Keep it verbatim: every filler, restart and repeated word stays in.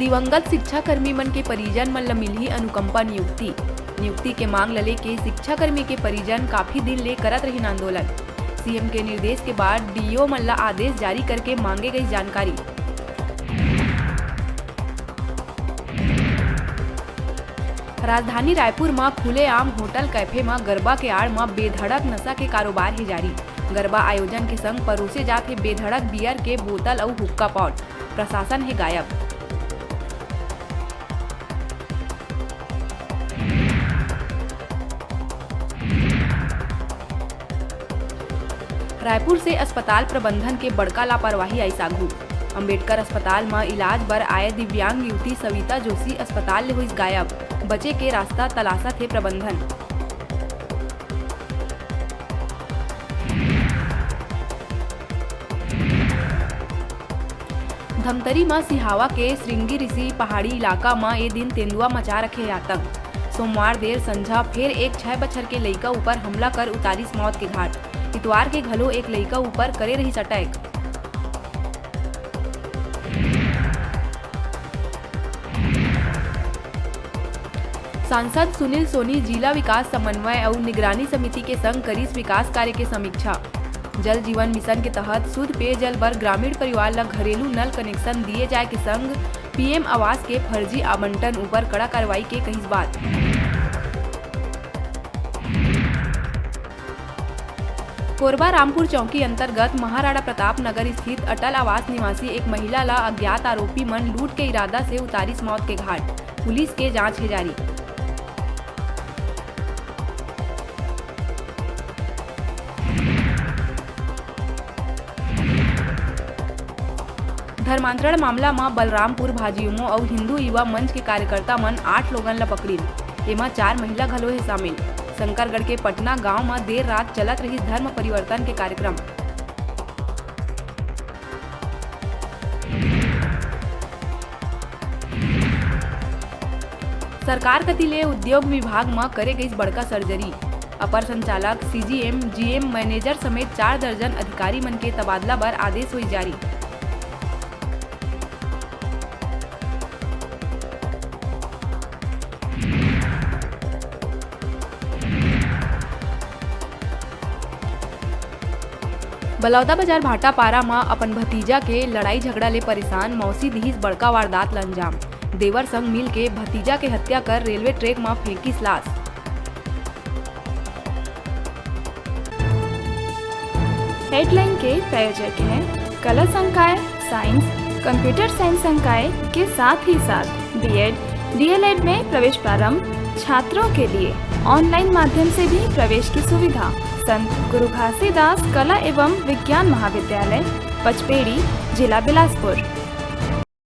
दिवंगत शिक्षाकर्मी मन के परिजन मन ल मिलही अनुकंपा नियुक्ति। नियुक्ति के मांग ल लेके शिक्षाकर्मी के परिजन काफी दिन ले करत रहिन आंदोलन। सीएम के निर्देश के बाद डीईओ मन ल आदेश जारी करके मांगे गई जानकारी। राजधानी रायपुर म खुलेआम होटल कैफे म गरबा के आड़ म बेधड़क नशा के कारोबार हे जारी। गरबा आयोजन के संग परोसे जात हे बेधड़क बियर के बोतल अउ हुक्का पॉट। प्रशासन हे गायब। रायपुर से अस्पताल प्रबंधन के बड़का लापरवाही आइस आघू। अंबेडकर अस्पताल म इलाज बर आए दिव्यांग युवती सविता जोशी अस्पताल ले होइस गायब। बचे के रास्ता तलाशत हे प्रबंधन। धमतरी म सिहावा के श्रृंगी ऋषि पहाड़ी इलाका म ए दिन तेंदुआ मचा रखे हे आतंक। सोमवार देर संझा फेर एक छै बछर के लइका ऊपर हमला कर उतारिस मौत के घाट। इतवार के घलो एक लइका ऊपर करे रहिस अटैक। सांसद सुनील सोनी जिला विकास समन्वय अउ निगरानी समिति के संग करिस विकास कार्य के समीक्षा। जल जीवन मिशन के तहत शुद्ध पेयजल बर ग्रामीण परिवार ल घरेलू नल कनेक्शन दिए जाए के संग पीएम आवास के फर्जी आवंटन ऊपर कड़ा कार्रवाई के कहिस बात। कोरबा रामपुर चौकी अंतर्गत महाराणा प्रताप नगर स्थित अटल आवास निवासी एक महिला ला अज्ञात आरोपी मन लूट के इरादा से उतारिस मौत के घाट। पुलिस के जांच हे जारी। धर्मांतरण मामला म बलरामपुर भाजयुमो अउ हिंदू युवा मंच के कार्यकर्ता मन आठ लोगन ल पकड़िन। एमा चार महिला घलो हे शामिल। शंकरगढ़ के पटना गांव म देर रात चलत रहिस धर्म परिवर्तन के कार्यक्रम। सरकार कति ले उद्योग विभाग म करे गइस बड़का सर्जरी। अपर संचालक, सीजीएम, जीएम, मैनेजर समेत चार दर्जन अधिकारी मन के तबादला बर आदेश होइस जारी। बलौदाबाजार भाटापारा म अपन भतीजा के लड़ाई झगड़ा ले परेशान मौसी दिहिस बड़का वारदात ल अंजाम। देवर संग मिल के भतीजा के हत्या कर रेलवे ट्रैक म फेंकिस लाश। हेडलाइन के प्रायोजक हैं कला संकाय, साइंस, कंप्यूटर साइंस संकाय के साथ ही साथ बीएड, डीएलएड में प्रवेश प्रारंभ, छात्रों के लिए ऑनलाइन माध्यम से भी प्रवेश की सुविधा। संत गुरु घासीदास कला एवं विज्ञान महाविद्यालय, पचपेड़ी, जिला बिलासपुर।